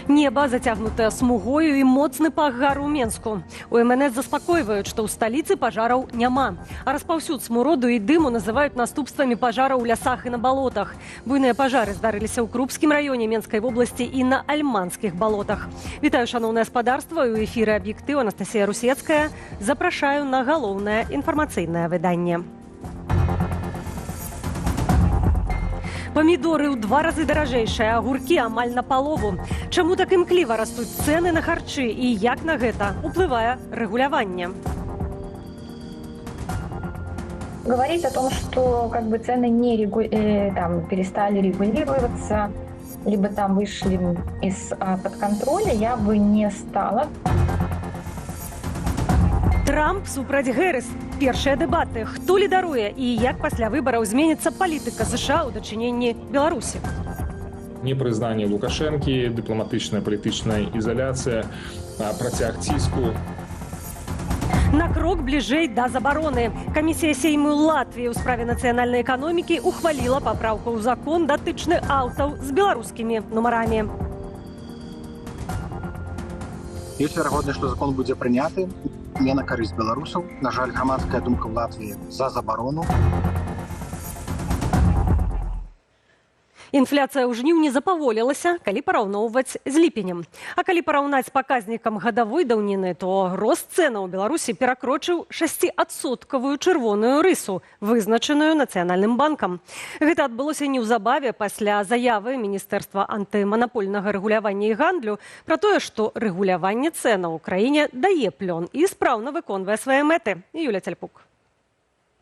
Неба зацягнутае смугою і моцны пах гару ў Менску. У МНС заспакойваюць, што ў сталіцы пажараў няма. А распаўсюд смуроду і дыму называюць наступствамі пажараў у лясах і на балотах. Буйныя пажары здарыліся ў Крупскім раёне Менскай вобласці і на Альманскіх балотах. Вітаю, шаноўнае спадарства, у эфіры «Аб'ектыў», Анастасія Русецкая. Запрашаю на галоўнае інфармацыйнае выданне. Памідоры ў два разы даражэйшыя, агуркі амаль на палову. Чаму так імкліва растуць цэны на харчы і як на гэта уплывае рэгуляванне? Говорить о том, что как бы цены не регу... там, перестали регулироваться, либо там вышли из-под контроля, я бы не стала. Трамп супраць Гэрыс. Першыя дэбаты. Хто лідаруе і як пасля выбараў зменіцца палітыка США ў дачыненні Беларусі? Непрызнанне Лукашэнкі, дыпламатычная, палітычная ізаляцыя, працяг ціску. На крок бліжэй да забароны. Камісія Сейму Латвіі ў справе нацыянальнай эканомікі ухваліла папраўку ў закон, датычны аўтаў з беларускімі нумарамі. Ёсць верагоднасць, што закон будзе прыняты не на карысць беларусаў. На жаль, грамадская думка ў Латвіі за забарону. Інфляцыя ў жніўні запаволілася, калі параўноўваць з ліпенем. А калі параўнаць з паказнікам гадавой даўніны, то рост цэнаў у Беларусі перакрочыў шасціадсоткавую чырвоную рысу, вызначаную Нацыянальным банкам. Гэта адбылося неўзабаве пасля заявы Міністэрства антыманапольнага рэгулявання і гандлю пра тое, што рэгуляванне цэнаў у краіне дае плён і спраўна выконвае свае мэты. Юля Цяльпук.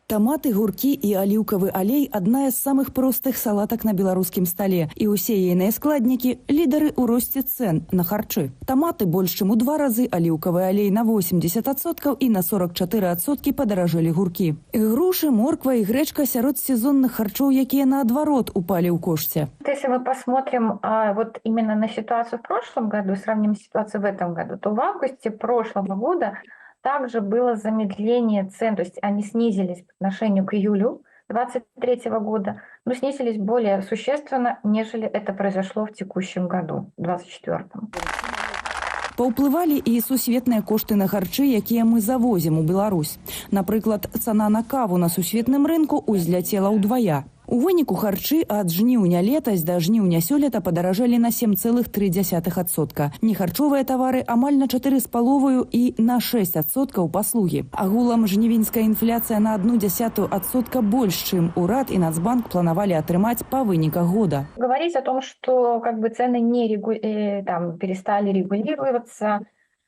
Таматы, гуркі і аліўкавы алей — адна з самых простых салатак на беларускім стале. І ўсе ейныя складнікі — лідары ў росце цэн на харчы. Таматы больш чым у два разы, аліўкавы алей на 80% і на 44% падаражэлі гуркі. Грушы, морква і грэчка сярод сезонных харчоў, якія наадварот упалі ў кошце. Если мы посмотрим вот именно на ситуацию в прошлом году, сравним ситуацию в этом году, то в августе прошлого года также было замедление цен, то есть они снизились по отношению к июлю 2023 года, но снизились более существенно, нежели это произошло в текущем году, 2024. Паўплывалі і сусветныя кошты на харчы, якія мы завозім у Беларусь. Напрыклад, цана на каву на сусветным рынку узляцела ўдвая. У выніку харчы ад жніўня летась да жніўня сёлета падаражэлі на 7,3%. Нехарчовыя тавары амаль на 4,5 і на 6% паслугі. Агулам жнівеньская інфляцыя на 0,1% больш, чым урад і Нацбанк планавалі атрымаць па выніках года. Говорить о том, что как бы цены не регу... там, перестали регулироваться,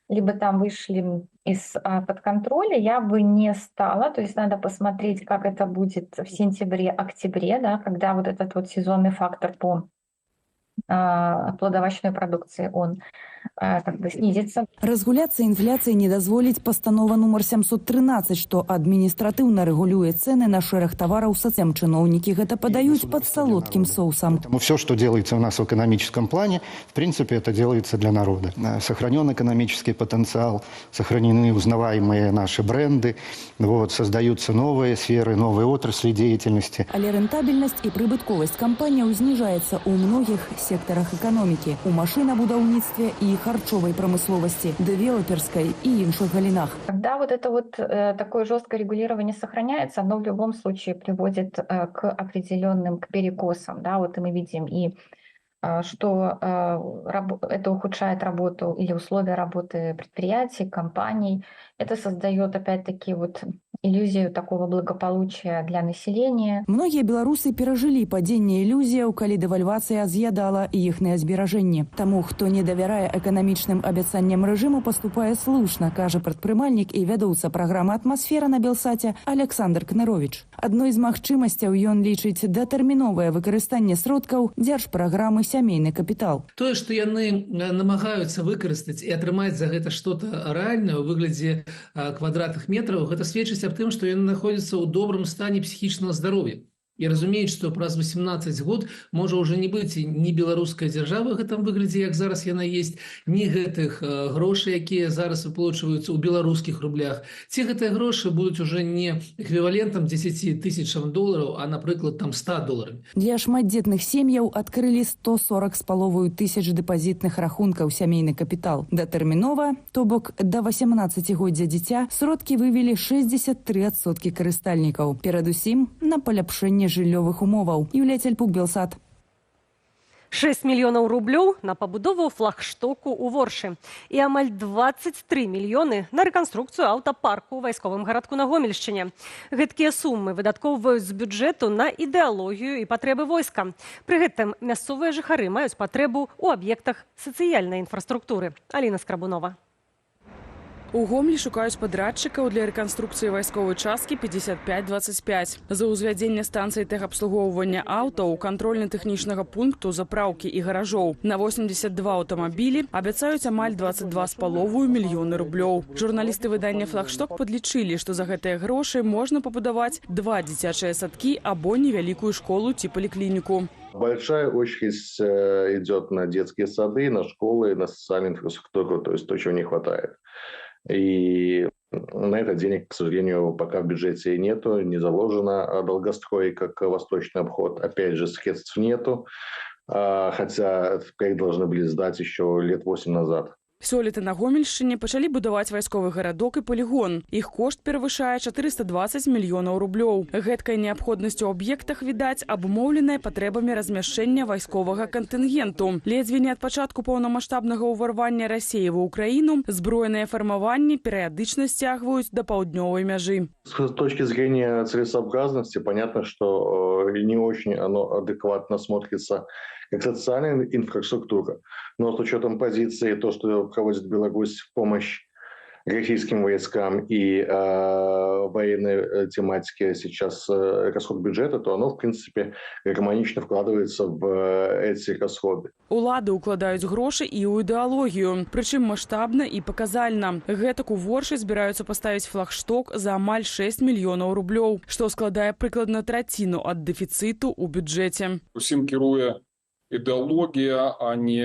либо там вышли из-под контроля, я бы не стала. То есть надо посмотреть, как это будет в сентябре-октябре, да, когда вот этот вот сезонный фактор по плодоовощной продукции, он как бы снизится. Разгуляцца інфляцыі не дазволіць пастанова нумар 713, што адміністратыўна рэгулюе цэны на шэраг тавараў сацэм. Чыноўнікі гэта падаюць пад салодкім соусам. Все, что делается у нас в экономическом плане, в принципе, это делается для народа. Сохранен экономический потенциал, сохранены узнаваемые наши бренды, вот, создаются новые сферы, новые отрасли деятельности. Але рэнтабельнасць і прыбытковасць кампаніяў зніжаецца ў многіх сектарах эканомікі, у машынабудаўніцтве і харчовай прамысловасці, дэвелаперскай і іншых галінах. Когда вот это вот такое жесткое регулирование сохраняется, оно в любом случае приводит к определенным к перекосам. Да? Вот и мы видим и что это ухудшает работу или условия работы предприятий, компаний. Это создает опять-таки вот иллюзию такого благополучия для населения. Многія беларусы перажылі падзенне ілюзіяў, калі дэвальвацыя з'ядала іхныя зберажэнні. Таму, хто не давярае эканамічным абяцанням рэжыму, паступае слушна, кажа прадпрымальнік і вядоўца праграмы «Атмасфера» на Белсаце Александр Кнырович. Адной з магчымасцяў ён лічыць датэрміновае выкарыстанне сродкаў дзяржпраграмы «Сямейны капітал». Тое, што яны намагаюцца выкарыстаць і атрымаць за гэта что-то рэальнае ў выглядзе квадратных метраў, гэта сведчыць аб тым, што яны знаходзяцца ў добрым стане псіхічнага здароўя. І разумеюць, што праз 18 год можа ўжо не быць ні беларускай дзяржавы ў гэтым выглядзе, як зараз яна есть, ні гэтых грошай, якія зараз выплочваюцца ў беларускіх рублях. Ці гэтыя грошы будуць уже не эквівалентам 10 тысячам долараў, а, напрыклад, там 100 долараў. Для шматдзетных сем'яў адкрылі 140,5 тысяч дэпазітных рахункаў «Сямейны капітал». Датэрмінова, то бок да 18-годдзя дзіця, сродкі вывелі 63% карыстальнікаў. Перадусім на паляпшэнне жыллёвых умоваў. Юлія Цельпук, Белсат. 6 мільёнаў рублёў на пабудову флагштоку ў Воршы і амаль 23 мільёны на рэканструкцыю аўтапарку ў вайсковым гарадку на Гомельшчыне. Гэткія сумы выдаткоўваюць з бюджэту на ідэалогію і патрэбы войска. Пры гэтым мясцовыя жыхары маюць патрэбу ў аб'ектах сацыяльнай інфраструктуры. Аліна Скрабунова. У Гомлі шукаюць падрадчыкаў для рэканструкцыі вайсковай часткі 5525. За ўзвядзенне станцыі тэхабслугоўвання аўтаў, кантрольна-тэхнічнага пункту, запраўкі і гаражоў на 82 аўтамабілі абяцаюць амаль 22,5 мільёны рублёў. Журналісты выдання «Флагшток» падлічылі, што за гэтыя грошы можна пабудаваць два дзіцячыя садкі або невялікую школу ці паліклініку. Большая очередь идет на детские сады, на школы, на социальную инфраструктуру, то есть то, чего не хватает. И на это денег, к сожалению, пока в бюджете нету, не заложено. Долгострой, как восточный обход, опять же, средств нету, хотя этот проект должны были сдать еще лет 8 назад. Сёлета на Гомельшчыне пачалі будаваць вайсковы гарадок і палігон. Іх кошт перавышае 420 мільёнаў рублёў. Гэткая неабходнасць у аб'ектах, відаць, абумоўленая патрэбамі размяшчэння вайсковага кантынгенту. Ледзьве не ад пачатку паўнамасштабнага ўварвання Расеі ва Украіну збройныя фармаванні перыядычна сцягваюць да паўднёвай мяжы. С точки зрения целесообразности понятно, что не очень оно адекватно смотрится как социальная инфраструктура. Но с учетом позиции, то, что проводит Беларусь в помощь российским войскам и военной тематике сейчас расход бюджета, то оно, в принципе, гармонично вкладывается в эти расходы. Улады ўкладаюць грошы і ў ідэалогію, прычым маштабна і паказальна. Гэтак у Воршы збіраюцца паставіць флагшток за амаль 6 мільёнаў рублёў, што складае прыкладна траціну ад дэфіцыту ў бюджэце. Усім кіруе ідэалогія, а не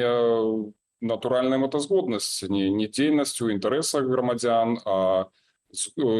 натуральная мэтазгоднасць, не дзейнасць у інтарэсах грамадзян, а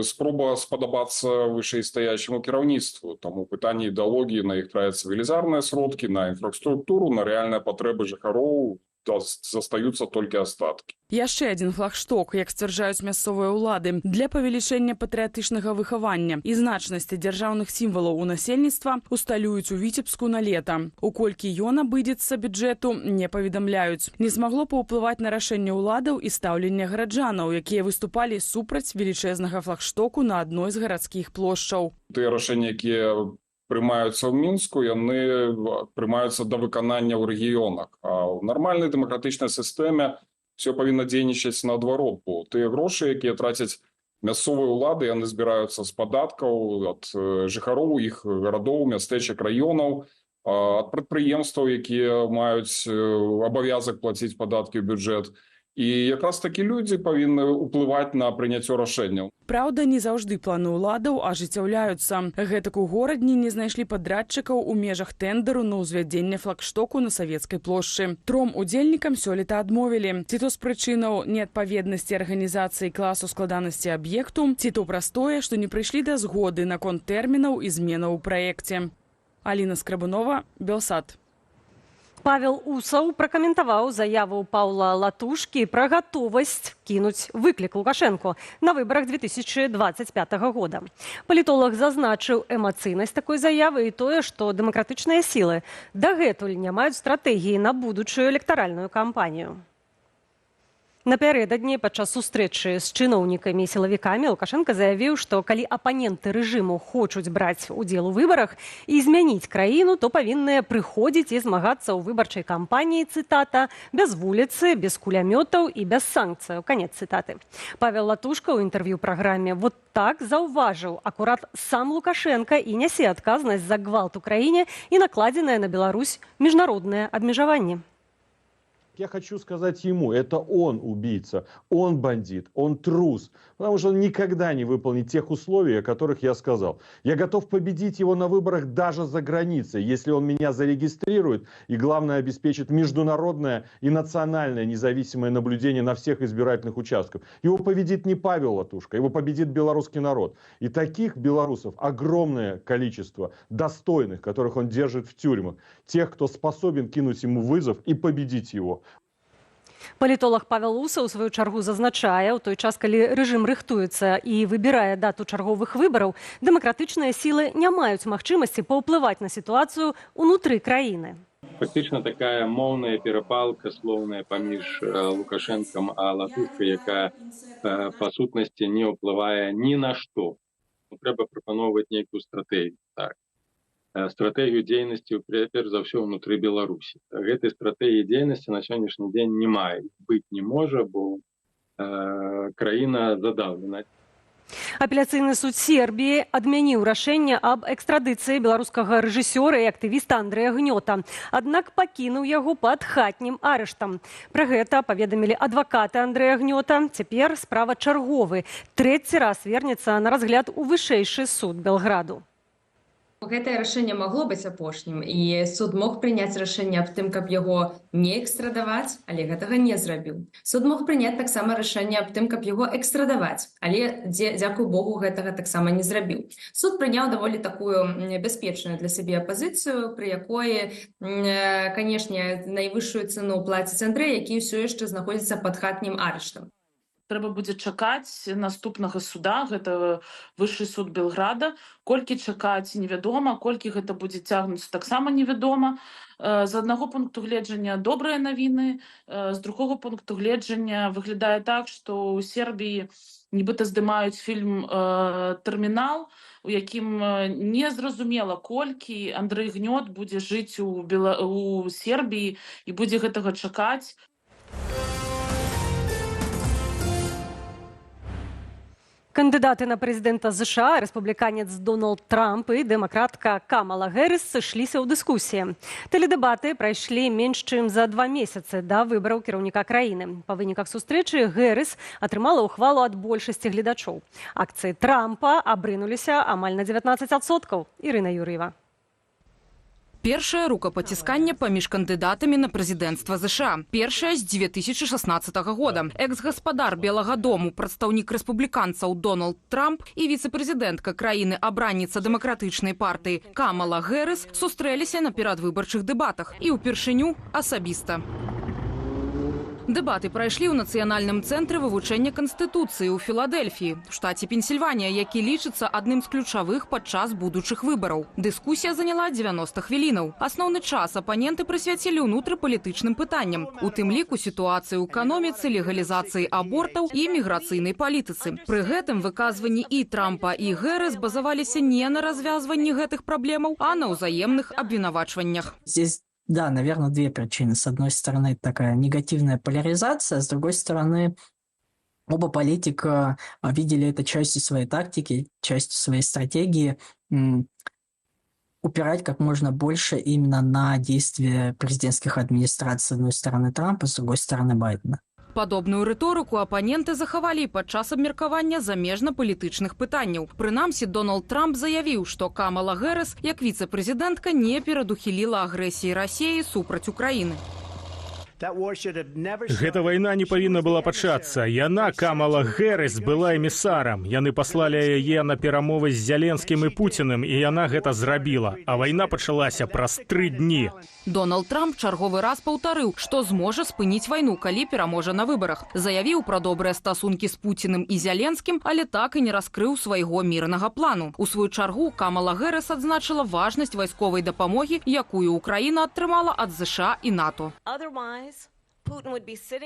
спроба спадабацца вышэйстаячаму кіраўніцтву. Таму пытанне ідэалогіі, на іх траціцца велізарныя сродкі, на інфраструктуру, на рэальныя патрэбы жыхароў застаюцца толькі астаткі. Яшчэ адзін флагшток, як сцвярджаюць мясцовыя ўлады, для павелічэння патрыятычнага выхавання і значнасці дзяржаўных сімвалаў у насельніцтва усталююць у Віцебску на лета. У колькі ён абыдзецца бюджэту, не паведамляюць. Не змагло паўплываць на рашэнне ўладаў і стаўленне гараджанаў, якія выступалі супраць велічэзнага флагштоку на адной з гарадскіх плошчаў. Тыя рашэнні, якія прымаюцца ў Мінску, яны прымаюцца да выканання ў рэгіёнах. А ў нармальнай дэмакратычнай сістэме все павінна дзейнічаць наадварот, бо тыя грошы, якія трацяць мясцовыя ўлады, яны збіраюцца з падаткаў ад жыхароў іх гарадоў, мястэчак, раёнаў, ад прадпрыемстваў, якія маюць абавязак плаціць падаткі ў бюджэт. І якраз такі людзі павінны ўплываць на прыняццё рашэнняў. Праўда, не заўжды планы ўладаў ажыццяўляюцца. Гэтак у Горадні не знайшлі падрадчыкаў у межах тэндэру на ўзвядзенне флагштоку на Савецкай плошчы. Тром удзельнікам сёлета адмовілі. Ці то з прычынаў неадпаведнасці арганізацыі класу складанасці аб'екту, ці то праз тое, што не прыйшлі да згоды наконт тэрмінаў і зменаў у праекце. Аліна Скрабунова, Белсат. Павел Усаў пракаментаваў заяву Паўла Латушкі пра гатовасць кінуць выклік Лукашэнку на выбарах 2025 года. Палітолаг зазначыў эмацыйнасць такой заявы і тое, што дэмакратычныя сілы дагэтуль не маюць стратэгіі на будучую электаральную кампанію. Напярэдадні падчас сустрэчы з чыноўнікамі і сілавікамі Лукашэнка заявіў, што калі апаненты рэжыму хочуць браць удзел у выбарах і змяніць краіну, то павінныя прыходзіць і змагацца ў выбарчай кампаніі, цытата, без вуліцы, без кулямётаў і без санкцыяў. Канец цытаты. Павел Латушка ў інтэрв'ю праграме «Вот так» заўважыў, акурат сам Лукашэнка і нясе адказнасць за гвалт у краіне і накладзенае на Беларусь міжнароднае абмежаванне. Я хочу сказать ему, это он убийца, он бандит, он трус, потому что он никогда не выполнит тех условий, о которых я сказал. Я готов победить его на выборах даже за границей, если он меня зарегистрирует и, главное, обеспечит международное и национальное независимое наблюдение на всех избирательных участках. Его победит не Павел Латушко, его победит белорусский народ. И таких белорусов огромное количество, достойных, которых он держит в тюрьмах, тех, кто способен кинуть ему вызов и победить его. Палітолаг Павел Уса ў сваю чаргу зазначае, у той час, калі рэжым рыхтуецца і выбірае дату чарговых выбараў, дэмакратычныя сілы не маюць магчымасці паўплываць на сітуацыю ўнутры краіны. Фактычна такая моўная перапалка слоўная паміж Лукашэнкам а Латушкай, якая па сутнасці не ўплывае ні на што. Трэба прапаноўваць нейкую стратэгію, так. Стратэгію дзейнасці перш за ўсё ўнутры Беларусі. Гэтай стратэгіі дзейнасці на сённяшні дзень не мае, быць не можа, бо краіна задаўлена. Апеляцыйны суд Сербіі адмяніў рашэнне аб экстрадыцыі беларускага рэжысёра і актывіста Андрэя Гнёта. Аднак пакінуў яго пад хатнім арыштам. Пра гэта паведамілі адвакаты Андрэя Гнёта. Цяпер справа чарговы. Трэці раз вернецца на разгляд у вышэйшы суд Белграду. Гэтае рашэнне магло быць апошнім, і суд мог прыняць рашэнне аб тым, каб яго не экстрадаваць, але гэтага не зрабіў. Суд мог прыняць таксама рашэнне аб тым, каб яго экстрадаваць, але, дзякуй Богу, гэтага таксама не зрабіў. Суд прыняў даволі такую бяспечную для сябе пазіцыю, пры якой, канешне, найвышшую цэну плаціць Андрэй, які ўсё яшчэ знаходзіцца пад хатнім арыштам. Трэба будзе чакаць наступнага суда, гэта высший суд Белграда. Колькі чакаць, невядома, колькі гэта будзе цягнуцца, таксама невядома. З аднаго пункту гледжання добрыя навіны, з другога пункту гледжання выглядае так, што ў Сербіі нібыта здымаюць фільм «Тэрмінал», у якім незразумела, колькі Андрэй Гнёт будзе жыць у Сербіі і будзе гэтага чакаць. Кандыдаты на прэзідэнта ЗША, рэспубліканец Дональд Трамп і дэмакратка Камала Хэрыс сышліся ў дыскусіі. Тэледэбаты прайшлі менш чым за 2 месяцы да выбараў кіраўніка краіны. Па выніках сустрэчы Хэрыс атрымала ўхвалу ад большасці гледачоў. Акцыі Трампа абрынуліся амаль на 19%. Ірына Юр'ева. Першае рукапацісканне паміж кандыдатамі на прэзідэнцтва ЗША. Першае з 2016 года. Экс-гаспадар Белага дому, прадстаўнік рэспубліканцаў Дональд Трамп і віцэ-прэзідэнтка краіны, абранніца дэмакратычнай партыі Камала Хэрыс сустрэліся на перадвыбарчых дэбатах і ўпершыню асабіста. Дэбаты прайшлі ў Нацыянальным цэнтры вывучэння Канстытуцыі ў Філадэльфіі, штаце Пенсільванія, які лічыцца адным з ключавых падчас будучых выбараў. Дыскусія заняла 90 хвілінаў. Асноўны час апаненты прысвяцілі ўнутрыпалітычным пытанням, у тым ліку сітуацыі ў эканоміцы, легалізацыі абортаў і міграцыйнай палітыцы. Пры гэтым выказванні і Трампа, і Хэрыс базаваліся не на развязванні гэтых праблемаў, а на ўзаемных абвінавачваннях. Здесь, да, наверное, две причины. С одной стороны, такая негативная поляризация, с другой стороны, оба политика видели это частью своей тактики, частью своей стратегии упирать как можно больше именно на действия президентских администраций, с одной стороны Трампа, с другой стороны Байдена. Падобную рыторыку апаненты захавалі і падчас абмеркавання замежна-палітычных пытанняў. Прынамсі, Дональд Трамп заявіў, што Камала Хэрыс, як віцэ-прэзідэнтка, не перадухіліла агрэсіі Расіі супраць Украіны. Гэта вайна не павінна была пачацца. Яна, Камала Хэрыс, была эмісарам. Яны паслалі яе на перамовы з Зяленскім і Пуціным, і яна гэта зрабіла. А вайна пачалася праз 3 дні. Дональд Трамп чарговы раз паўтарыў, што зможа спыніць вайну, калі пераможа на выбарах. Заявіў пра добрыя стасункі з Пуціным і Зяленскім, але так і не раскрыў свайго мірнага плану. У сваю чаргу Камала Хэрыс адзначыла важнасць вайсковай дапамогі, якую Украіна атрымала ад ЗША і НАТО.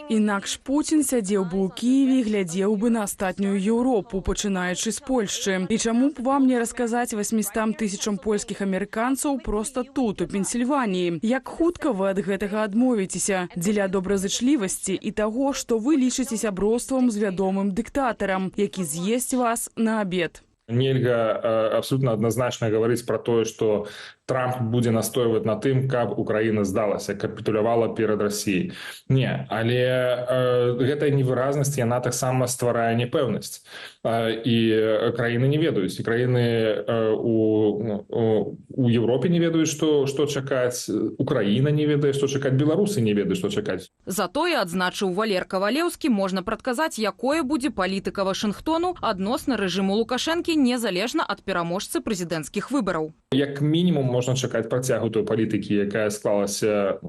Інакш Пуцін сядзеў бы ў Кіеве і глядзеў бы на астатнюю Еўропу, пачынаючы з Польшчы. І чаму б вам не расказаць 800 тысячам польскіх амерыканцаў проста тут, у Пенсільваніі? Як хутка вы ад гэтага адмовіцеся? Дзеля добразычлівасці і таго, што вы лічыце сяброўствам з вядомым дыктатарам, які з'есць вас на абед. Нельга абсолютно однозначно говорить про то, что Трамп будзе настойваць на тым, каб Украіна здалася, капітулявала перад Расіяй. Не, але гэтая невыразнасць, яна таксама стварае непэўнасць. І краіны не ведаюць, і краіны у Еўропе не ведаюць, што чакаць, Украіна не ведае, што чакаць, беларусы не ведаюць, што чакаць. Затое, адзначыў Валер Кавалеўскі, можна прадказаць, якое будзе палітыка Вашынгтону адносна рэжыму Лукашэнкі незалежна ад пераможцы прэзідэнцкіх выбараў. Як мінімум можна чакаць працягу той палітыкі, якая склалася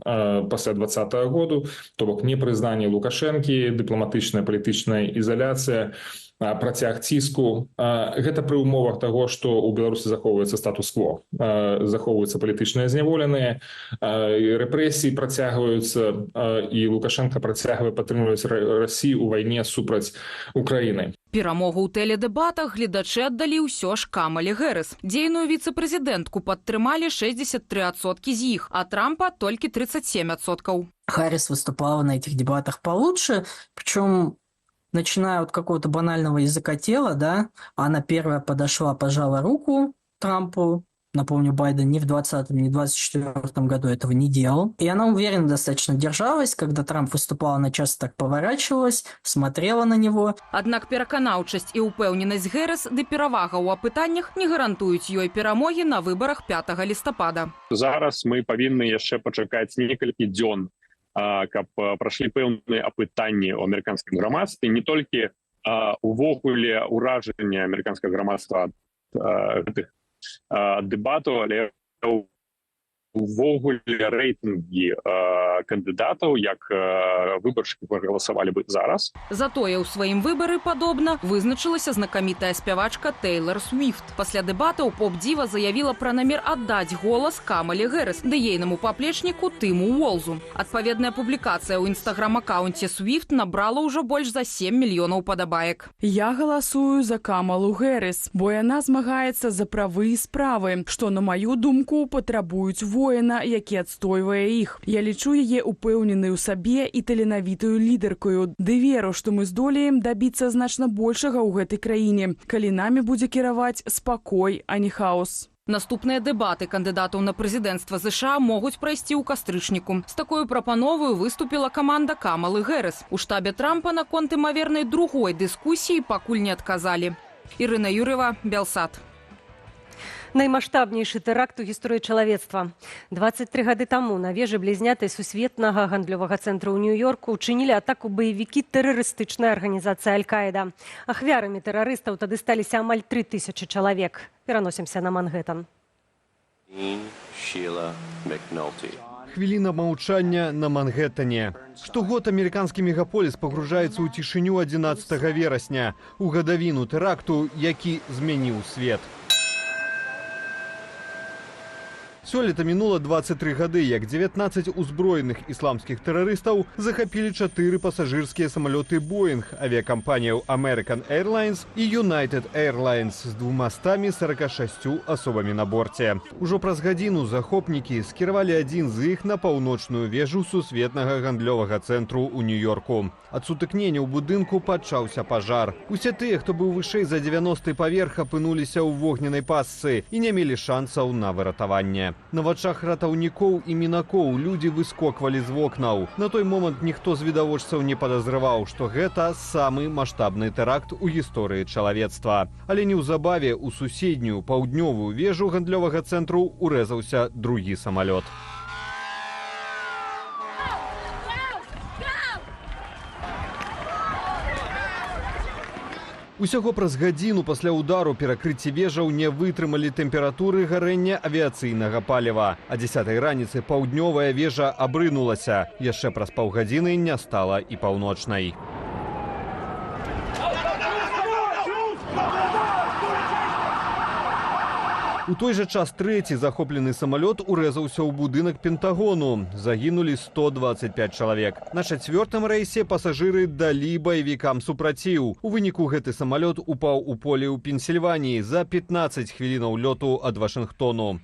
пасля 20-го году, то бок непрызнанне Лукашэнкі, дыпламатычная палітычная ізаляцыя, працяг ціску. Гэта пры умовах таго, што ў Беларусі захоўваецца статус-кво, захоўваюцца палітычныя зняволеныя, рэпрэсіі працягваюцца, і Лукашэнка працягвае падтрымліваць Расію ў вайне супраць Украіны. Перамогу ў тэледэбатах гледачы аддалі ўсё ж Камале Хэрыс. Дзейную віцэ-прэзідэнтку падтрымалі 63% з іх, а Трампа толькі 37%. Харрис выступала на этих дебатах получше, причем начиная от какого-то банального языка тела, да, она первая подошла, пожала руку Трампу. Напомню, Байден ни в 20-м, ни в 24-м году этого не делал. И она уверенно достаточно держалась. Когда Трамп выступал, она часто так поворачивалась, смотрела на него. Аднак пераканаўчасць і ўпэўненасць Хэрыс ды перавага ў апытаннях не гарантуюць ёй перамогі на выбарах 5 лістапада. Зараз мы павінны яшчэ пачакаць некалькі дзён, каб прайшлі пэўныя апытанні ў амерыканскім грамадстве, не толькі увогуле ўражанне амерыканскага грамадства ад гэтых дэбатаў, але увогуле рэйтынгі кандыдатаў, як выбаршчыкі прагаласавалі бы зараз. Затое ў сваім выбары, падобна, вызначылася знакамітая спявачка Тэйлор Свіфт. Пасля дэбатаў поп-дзіва заявіла пра намер аддаць голас Камале Хэрыс ды ейнаму паплечніку Тыму Уолзу. Адпаведная публікацыя ў інстаграм-акаунце Свіфт набрала ўжо больш за 7 мільёнаў падабаек. Я галасую за Камалу Хэрыс, бо яна змагаецца за правы і справы, што, на маю думку, патрабуюць воіна, які адстойвае іх. Я лічу яе упэўненай у сабе і таленавітую лідаркаю, ды веру, што мы здолеем дабіцца значна большага ў гэтай краіне, калі намі будзе кіраваць спакой, а не хаос. Наступныя дэбаты кандыдатаў на прэзідэнцтва ЗША могуць прайсці ў кастрычніку. З такою прапановаю выступіла каманда Камалы Хэрыс. У штабе Трампа наконт імавернай другой дыскусіі пакуль не адказалі. Ірына Юр'ева, Белсат. Наймаштабнейшы тэракт у гісторыі чалавецтва. 23 гады таму на вежы блізнятай сусветнага гандлёвага цэнтра ў Нью-Йорку учынілі атаку баевікі тэрарыстычнай арганізацыі Аль-Каіда. Ахвярамі тэрарыстаў тады сталіся амаль 3000 чалавек. Пераносімся на Манхэттэн. Хвіліна маўчання на Манхэттане. Штогод амерыканскі мегаполіс пагружаецца ў цішыню 11 верасня, у гадавіну тэракту, які змяніў свет. Сёлета мінула 23 гады, як 19 узброеных ісламскіх тэрарыстаў захапілі 4 пасажырскія самалёты «Боинг» авіякампаніяў American Airlines і United Airlines з 246 асобамі на борце. Ужо праз гадзіну захопнікі скіравалі адзін з іх на паўночную вежу сусветнага гандлёвага цэнтру ў Нью-Йорку. Ад сутыкнення ў будынку пачаўся пажар. Усе тыя, хто быў вышэй за 90 паверх, апынуліся ў вогненнай пасцы і не мелі шансаў на выратаванне. На вачах ратаўнікоў і мінакоў людзі выскоквалі з вокнаў. На той момант ніхто з відавочцаў не падазраваў, што гэта самы маштабны тэракт у гісторыі чалавецтва. Але неўзабаве ў суседнюю паўднёвую вежу гандлёвага цэнтру урэзаўся другі самалёт. Усяго праз гадзіну пасля ўдару перакрыцці вежаў не вытрымалі тэмпературы гарэння авіяцыйнага паліва. А 10 раніцы паўднёвая вежа абрынулася. Яшчэ праз паўгадзіны не стала і паўночнай. У той жа час трэці захоплены самалёт урэзаўся ў будынак Пентагону. Загінулі 125 чалавек. На чацвёртым рэйсе пасажыры далі баевікам супраціў. У выніку гэты самалёт упаў у поле ў Пенсільваніі за 15 хвілінаў лёту ад Вашынгтону.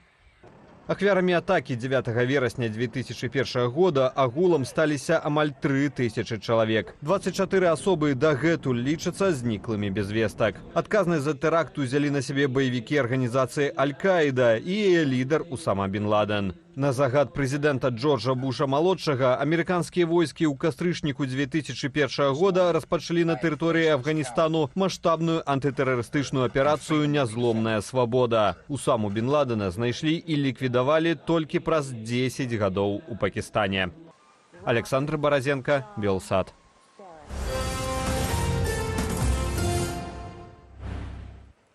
Ахвярамі атакі 9 верасня 2001 года агулам сталіся амаль 3000 чалавек. 24 асобы дагэтуль лічацца зніклымі без вестак. Адказнасць за тэракт узялі на сябе баевікі арганізацыі Аль-Каіда і яе лідар Усама бен Ладен. На загад прэзідэнта Джорджа Буша-малодшага амерыканскія войскі ў кастрычніку 2001 года распачалі на тэрыторыі Афганістану маштабную антытэрарыстычную аперацыю «Нязломная свабода». Усаму бен Ладена знайшлі і ліквідавалі толькі праз 10 гадоў у Пакістане. Александр Баразенко, Белсат.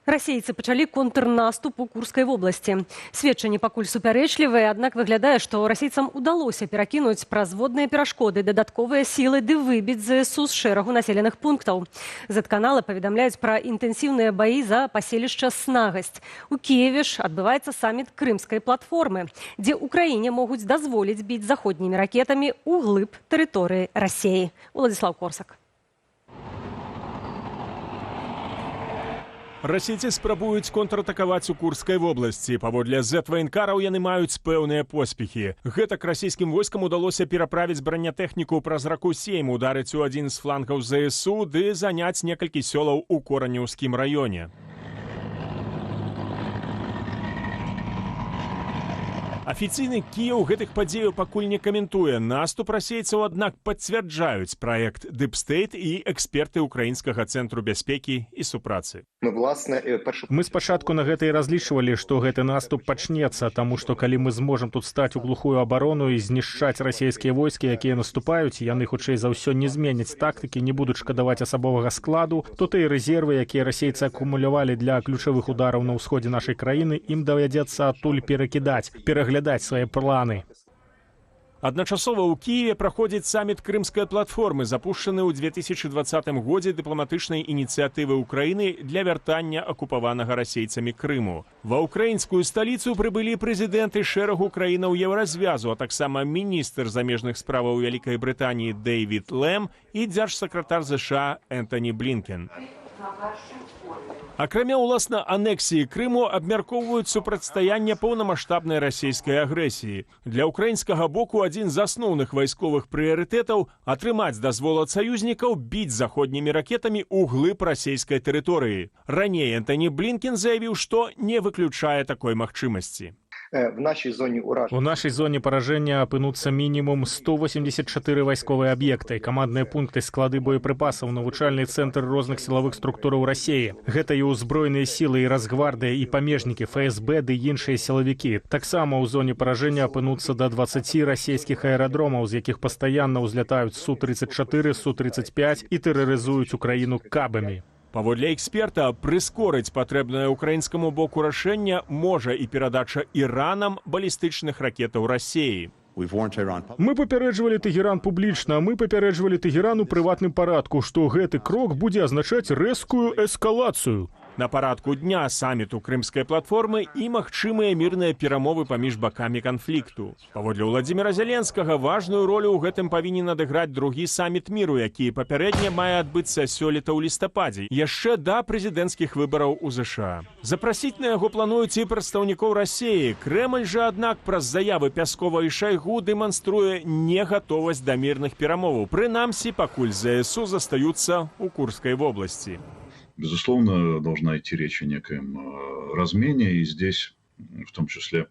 Расейцы пачалі контрнаступ у Курскай вобласці. Сведчанні пакуль супярэчлівыя, аднак выглядае, што расейцам удалося перакінуць праз водныя перашкоды дадатковыя сілы ды выбіць ЗСУ з шэрагу населеных пунктаў. Z-каналы паведамляюць пра інтэнсіўныя баі за паселішча Снагасць. У Кіеве ж адбываецца саміт Крымскай платформы, дзе Украіне могуць дазволіць біць заходнімі ракетамі ўглыб тэрыторыі Расеі. Уладзіслаў Корсак. Расейцы спрабуюць контратакаваць у Курскай вобласці. Паводле Z-ваенкараў яны маюць пэўныя поспехі. Гэтак расійскім войскам удалося пераправіць бранятэхніку праз раку Сейм, ударыць у адзін з флангаў ЗСУ ды заняць некалькі сёлаў у Коранеўскім раёне. Афіцыйны Кіеў гэтых падзеяў пакуль не каментуе. Наступ расейцаў, аднак, пацвярджаюць праект «Дыпстэйт» і эксперты Украінскага цэнтру бяспекі і супрацы. Мы спачатку на гэта і разлічвалі, што гэты наступ пачнецца, таму што калі мы зможам тут стаць у глухую абарону і знішчаць расійскія войскі, якія наступаюць, яны хутчэй за ўсё не зменяць тактыкі, не будуць шкадаваць асабовага складу, то тыя рэзервы, якія расейцы акумулявалі для ключавых удараў на ўсходзе нашай краіны, ім давядзецца адтуль перакідаць, пераглядаць свае планы. Адначасова ў Кіеве праходзіць саміт Крымскай платформы, запушчаны ў 2020 годзе дыпламатычнай ініцыятывы Украіны для вяртання акупаванага расейцамі Крыму. Ва ўкраінскую сталіцу прыбылі прэзідэнты шэрагу краінаў Еўразвязу, а таксама міністр замежных справаў Вялікай Брытаніі Дэйвід Лэм і дзяржсакратар ЗША Энтоні Блінкен. Акрамя ўласна анексіі Крыму абмяркоўваюць супрацьстаянне паўнамасштабнай расійскай агрэсіі. Для ўкраінскага боку адзін з асноўных вайсковых прыярытэтаў атрымаць дазвол ад саюзнікаў біць заходнімі ракетамі ўглыб расійскай тэрыторыі. Раней Энтоні Блінкен заявіў, што не выключае такой магчымасці. У нашай зоне паражэння апынуцца мінімум 184 вайсковыя аб'екты, камандныя пункты, склады боепрыпасаў, навучальны цэнтр розных сілавых структураў Расеі. Гэта і ўзброеныя сілы, і Росгвардыя, і памежнікі, ФСБ ды іншыя сілавікі. Таксама ў зоне паражэння апынуцца да 20 расійскіх аэрадромаў, з якіх пастаянна ўзлятаюць Су-34, Су-35 і тэрарызуюць Украіну кабамі. Паводле эксперта, прыскорыць патрэбнае украінскаму боку рашэнне можа і перадача Іранам балістычных ракетаў Расеі. Мы папярэджвалі Тэгеран публічна, мы папярэджвалі Тэгеран у прыватным парадку, што гэты крок будзе азначаць рэзкую эскалацыю. На парадку дня саміту Крымскай платформы і магчымыя мірныя перамовы паміж бакамі канфлікту. Паводле Уладзіміра Зяленскага, важную ролю ў гэтым павінен адыграць другі саміт міру, які папярэдне мае адбыцца сёлета ў лістападзе, яшчэ да прэзідэнцкіх выбараў у ЗША. Запрасіць на яго плануюць і прадстаўнікоў Расеі. Крэмль жа, аднак, праз заявы Пяскова і Шайгу дэманструе негатовасць да мірных перамоваў. Прынамсі, пакуль ЗСУ застаюцца ў Курскай вобласці. Безусловно, должна идти речь о некоем размене, и здесь, в том числе,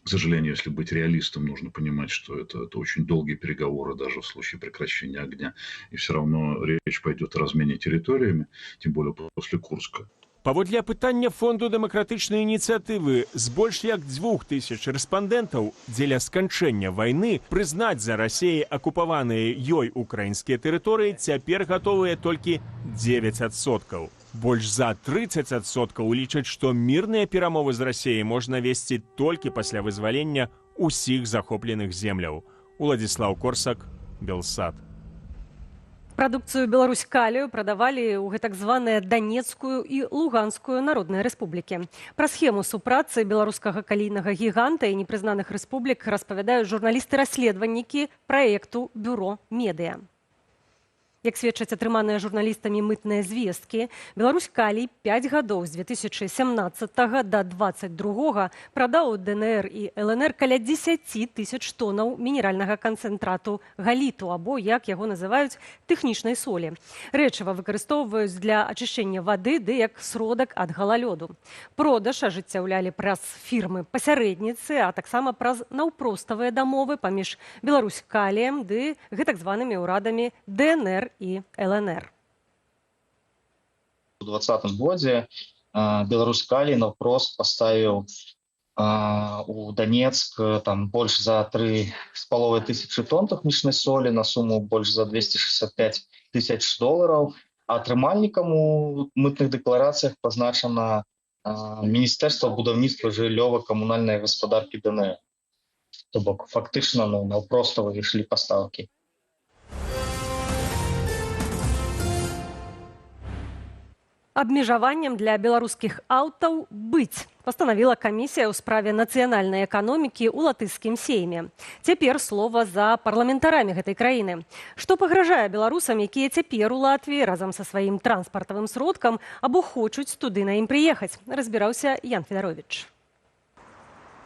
к сожалению, если быть реалистом, нужно понимать, что это очень долгие переговоры даже в случае прекращения огня, и все равно речь пойдет о размене территориями, тем более после Курска. Паводле апытання Фонду дэмакратычнай ініцыятывы з больш як 2000 рэспандэнтаў дзеля сканчэння вайны прызнаць за Расеяй акупаваныя ёй украінскія тэрыторыі цяпер гатовыя толькі 9%. Больш за 30% лічаць, што мірныя перамовы з Расеяй можна весці толькі пасля вызвалення ўсіх захопленых земляў. Уладзіслаў Корсак, Белсат. Прадукцыю «Беларусь-Калію» прадавалі ў гэтак званыя Данецкую і Луганскую народныя рэспублікі. Пра схему супрацы беларускага калійнага гіганта і непрызнаных рэспублік распавядаюць журналісты-расследавальнікі праекту «Бюро медыа». Як сведчаць атрыманыя журналістамі мытныя звесткі, Беларусь-Калій 5 гадоў з 2017 до 22 прадаў у ДНР і ЛНР каля 10 тысяч тонаў мінеральнага канцэнтрату галіту, або, як яго называюць, тэхнічнай солі. Рэчыва выкарыстоўваюць для ачышчэння вады ды як сродак ад галалёду. Продаж ажыццяўлялі праз фірмы-пасярэдніцы, а таксама праз наўпроставыя дамовы паміж Беларусь-Каліем ды гэтак званымі ўрадамі ДНР і ЛНР. У 2020 годзе Беларусь-Калій наўпрост паставіў у Данецк там больш за 3,5 тысячы тонн тэхнічнай солі на суму больш за 265 тысяч долараў. А атрымальнікам у мытных дэкларацыях пазначана Міністэрства будаўніцтва жыллёва-камунальнай гаспадаркі ДНР. То бок фактычна, ну, наўпростава ішлі пастаўкі. Абмежаваннем для беларускіх аўтаў быць, пастанавіла камісія ў справе нацыянальнай эканомікі ў латышскім сейме. Цяпер слова за парламентарамі гэтай краіны. Што пагражае беларусам, якія цяпер у Латвіі разам са сваім транспартавым сродкам або хочуць туды на ім прыехаць, разбіраўся Ян Федарович.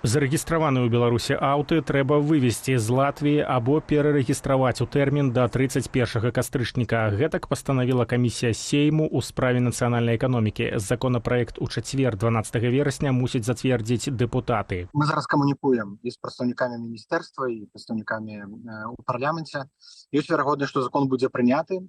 Зарэгістраваныя ў Беларусі аўты трэба вывесці з Латвіі або перарэгістраваць у тэрмін да 31 кастрычніка. Гэтак пастанавіла камісія Сейму ў справе нацыянальнай эканомікі. Законапраект у чацвер 12 верасня мусяць зацвердзіць дэпутаты. Мы зараз камунікуем і з прадстаўнікамі міністэрства, і прадстаўнікамі ў парламенце. Ёсць верагоднасць, што закон будзе прыняты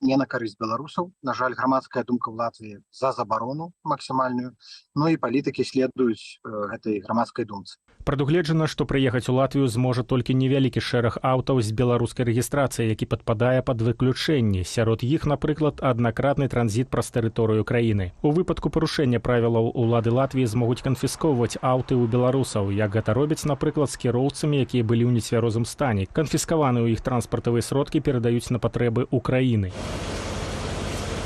не на карысць беларусаў. На жаль, грамадская думка ў Латвіі за забарону максімальную, ну і палітыкі следуюць гэтай грамадскай думцы. Прадугледжана, што прыехаць у Латвію зможа толькі невялікі шэраг аўтаў з беларускай рэгістрацыяй, які падпадае пад выключэнні. Сярод іх, напрыклад, аднакратны транзіт праз тэрыторыю краіны. У выпадку парушэння правілаў улады Латвіі змогуць канфіскоўваць аўты ў беларусаў, як гэта робяць, напрыклад, з кіроўцамі, якія былі ў нецвярозым стане. Канфіскаваныя ў іх транспартавыя сродкі перадаюць на патрэбы Украіны.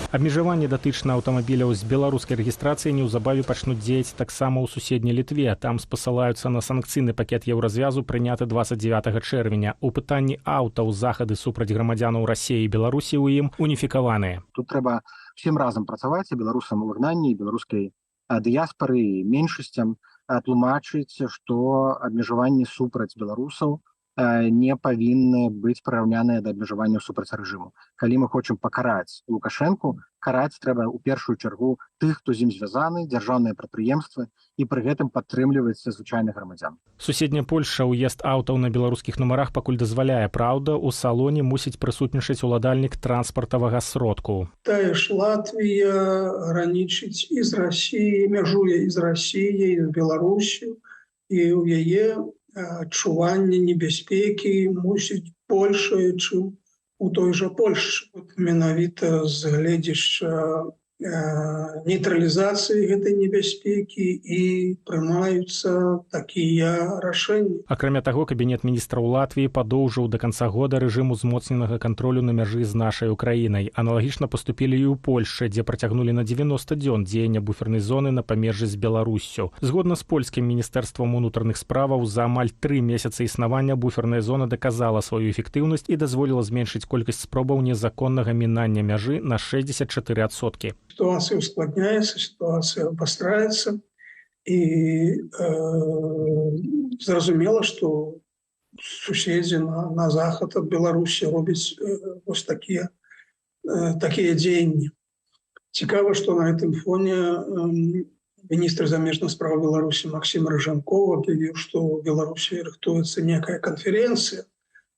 Абмежаванні датычна аўтамабіляў з беларускай рэгістрацыяй неўзабаве пачнуць дзеяць таксама ў суседняй Літве. Там спасылаюцца на санкцыйны пакет Еўразвязу, прыняты 29 чэрвеня. У пытанні аўтаў захады супраць грамадзянаў Расіі і Беларусі ў ім уніфікаваныя. Тут трэба всем разам працаваць, і беларусам у выгнанні, і беларускай дыяспары, і меншасцям тлумачыць, што абмежаванні супраць беларусаў не павінны быць прыраўняныя да абмежаванняў супраць рэжыму. Калі мы хочам пакараць Лукашэнку, караць трэба ў першую чаргу тых, хто з ім звязаны, дзяржаўныя прадпрыемствы, і пры гэтым падтрымліваць звычайных грамадзян. Суседняя Польшча ўезд аўтаў на беларускіх нумарах пакуль дазваляе. Праўда, у салоне мусіць прысутнічаць уладальнік транспартавага сродку. Тая ж Латвія гранічыць і з Расіяй, мяжуе і з Расіяй, і з Беларуссю, і ў яе адчуванне небяспекі мусіць большае, чым у той жа Польшчы. Вот менавіта з гледзішча нейтралізацыі гэтай небяспекі і прымаюцца такія рашэнні. Акрамя таго, кабінет міністраў Латвіі падоўжыў да канца года рэжым узмоцненага кантролю на мяжы з нашай Украінай. Аналагічна паступілі і ў Польшчы, дзе працягнулі на 90 дзён дзеяння буфернай зоны на памежжы з Беларуссю. Згодна з польскім міністэрствам унутраных справаў, за амаль 3 месяцы існавання буферная зона даказала сваю эфектыўнасць і дазволіла зменшыць колькасць спробаў незаконнага мінання мяжы на 64%. Ситуация ускладняется, ситуация обостряется, и зразумела, что суседзі на захад от Беларусі робяць вось такія дзеянні. Цікава, што на гэтым фоне міністр замежных спраў Беларусі Максім Рыжанков аб'явіў, што ў Беларусі рыхтуецца некая канферэнцыя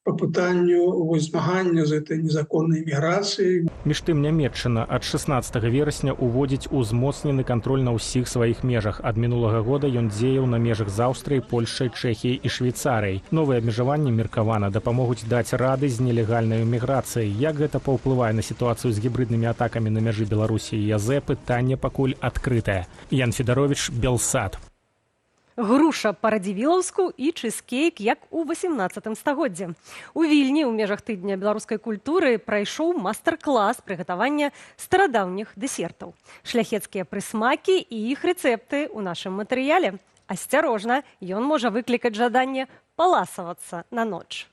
по пытанню змагання з этой незаконнай міграцыяй. Між тым, Нямеччына ад 16 верасня уводзіць узмоцнены кантроль на ўсіх сваіх межах. Ад мінулага года ён дзеяў на межах з Аўстрыяй, Польшчай, Чэхіяй і Швейцарыяй. Новыя абмежаванні, меркавана, дапамогуць даць рады з нелегальнай міграцыяй. Як гэта паўплывае на сітуацыю з гібрыднымі атакамі на мяжы Беларусі і АЗ, пытанне пакуль адкрытае. Ян Федарович, Белсат. Груша па-радзівілаўску і чызкейк, як у 18 стагоддзі. У Вільні ў межах тыдня беларускай культуры прайшоў мастар-клас прыгатавання старадаўніх дэсертаў. Шляхецкія прысмакі і іх рэцэпты ў нашым матэрыяле. Асцярожна, ён можа выклікаць жаданне паласавацца на ноч.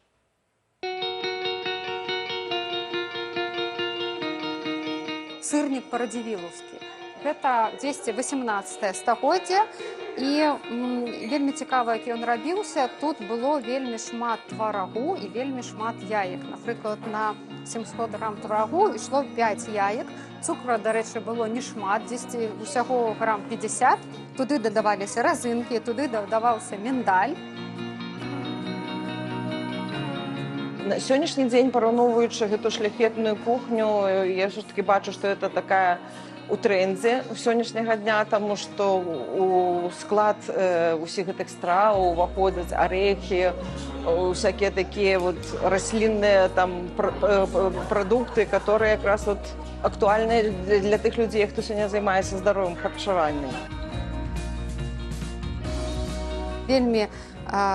Сырнік па-радзівілаўскі. Гэта дзесьці 18 стагоддзе, і вельмі цікава, як ён рабіўся. Тут было вельмі шмат тварагу і вельмі шмат яек. Напрыклад, на 700 грам тварагу ішло 5 яек. Цукра, дарэчы, было не шмат, дзесьці усяго грам 50. Туды дадаваліся разынкі, туды дадаваўся міндаль. На сённяшні дзень, параўноўваючы гэту шляхетную кухню, я ўсё ж таки бачу, што это такая у трендзе сённяшняга дня, таму што у склад усіх гэтых страў уваходзяць арэхі, всякие такія вот раслінныя там прадукты, которые якраз вот актуальныя для тых людзей, хто сёння займаецца здаровым харчаваннем. Вельмі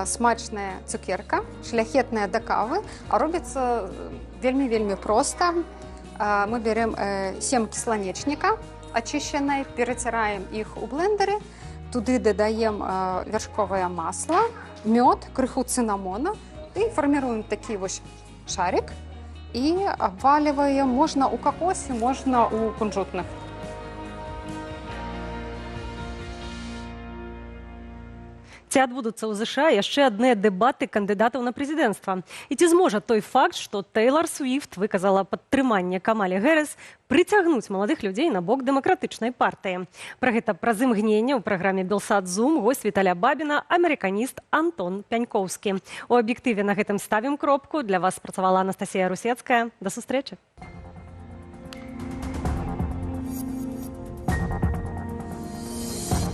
смачная цукерка, шляхетная да кавы, а робіцца вельмі-вельмі проста. Мы берем семки сланечника очищенной, перетираем их у блендере, туды додаем вершковое масло, мед, крыху цинамона и формируем такие вот шарик и обваливаем. Можно у кокосе, можно у кунжутных. Ці адбудуцца ў ЗША яшчэ адны дэбаты кандыдатаў на прэзідэнцтва? І ці зможа той факт, што Тэйлар Свіфт выказала падтрыманне Камалі Хэрыс, прыцягнуць маладых людзей на бок дэмакратычнай партыі? Пра гэта праз імгненне ў праграме «Белсат Зум» госць Віталя Бабіна, амерыканіст Антон Пянькоўскі. У аб'ектыве на гэтым ставім кропку. Для вас працавала Анастасія Русецкая. Да сустрэчы!